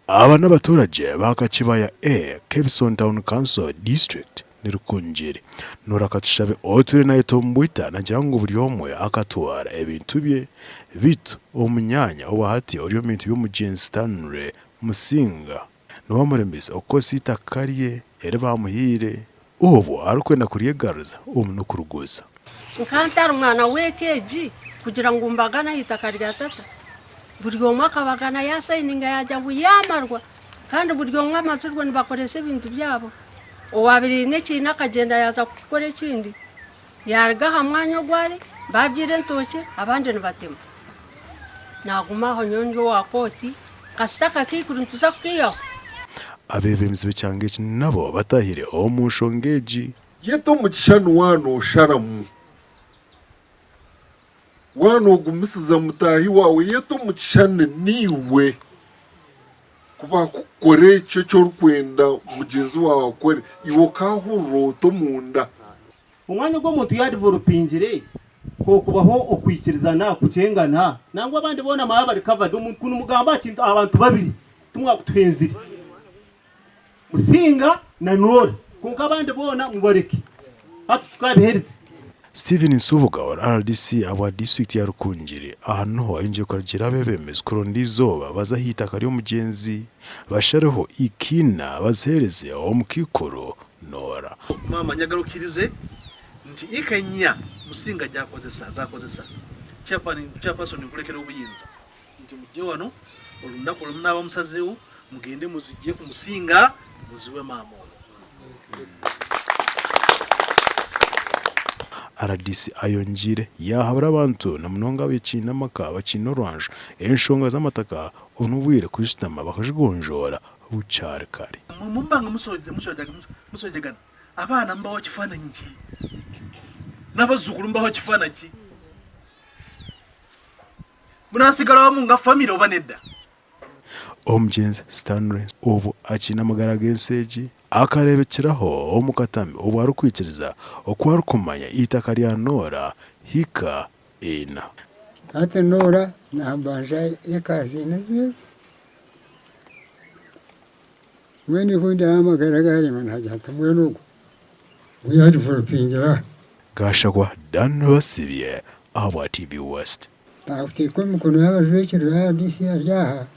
Aba n'abaturagye ba Kakibaya A, Kebisoni Town Council, District ni Rukungiri. Norah Katushabe otwire nayetombwita nagira ngu buri omwe akatwara ebintu bye beitu omunyaanya obwahati ori omu bintu by'omugyenzi Stanley Musinga niwe amuremesa okukozesa eitaka rye eri bamuhaire obwo arikwenda kuryegaruza omu n'okuriguza. Nka ntari mwana w'eka egi kugira ngu mbagane aha itaka rya tata, buri omwe akabagana yaasayininga yaagira ngu yaamarwa kandi buri omwe amazirwe nibakoresa ebintu byabo. Owaabaire aine ekiina akagyenda yaaza kukora ekindi, yaaruga aha mwanya ogu ari, baabyire entookye abandi nibatema. Naaguma aho nyowe ndi owa kooti, kasita akakaikuru nituza kukaihaho. Abeebembezi b'ekyanga eki nabo batahire omu nshonga egi. Yeta omugisha ni waaba noosharamu. Waaba noogumisiza mutaahi waawe, yeta omugisha ni niiwe. Ku baakukora ekyo eki orikwenda mugyenzi waawe akore, iwe okaahurira ota omunda? Omwanya ogu omuntu yadevelopingire hokubaho okwikirizana kukyengana nangwa abandi boona maba bari covered omuntu ku nimugamba aha kintu aha bantu babiri timwakutuhenzire Musinga na Noora kwonka abandi boona mubareke hati tukabiherize. Stephen Nsubuga wa rdc ahabwa disiturikiti ya Rukungiri aha niho ayongyeire kuragiira abeebembezi kuronda eizooba baze aha itaka ry'omugyenzi bashareho ikiina baziheereze omukaikuru Noora. Maama njagala okkirize nti ika ennya Musinga gy'akozesa z'akozesa, Chairperson nkulekera obuyinza nti mujje wano olunaku lwe munaaba musazeewo mugende muzigye ku Musinga muziwe maama ono. Rdc ayongyeire yaahabura abantu na munonga abakiine amaka abakiine orwanju enshonga z'amataka obu n'obwire kuzishutama bakazigonjoora bukyari kare. Mwe muba nga musojagana, abaana mubawa kifaananyi ki? N'abazzukulu mubawa kifaananyi ki? Munasigala wamu nga famire oba nedda? Omugyenzi Stanley obu akiine amagara g'ensi egi, akareebekyeraho omu katambi obu arikwikiriza oku arikumanya eitaka rya Noora Hika Ina. Hati Noora nambanja eka ziine ezeze. Mbwenu ku ndaaba amagara gaarema naagira nti mbwenu ogu ngu yaadivelopingira aha. Gashagwa Dan Basibye ahabwa TV West. Baakuteeka emikono y'abajwekyerwa RDC ari aha.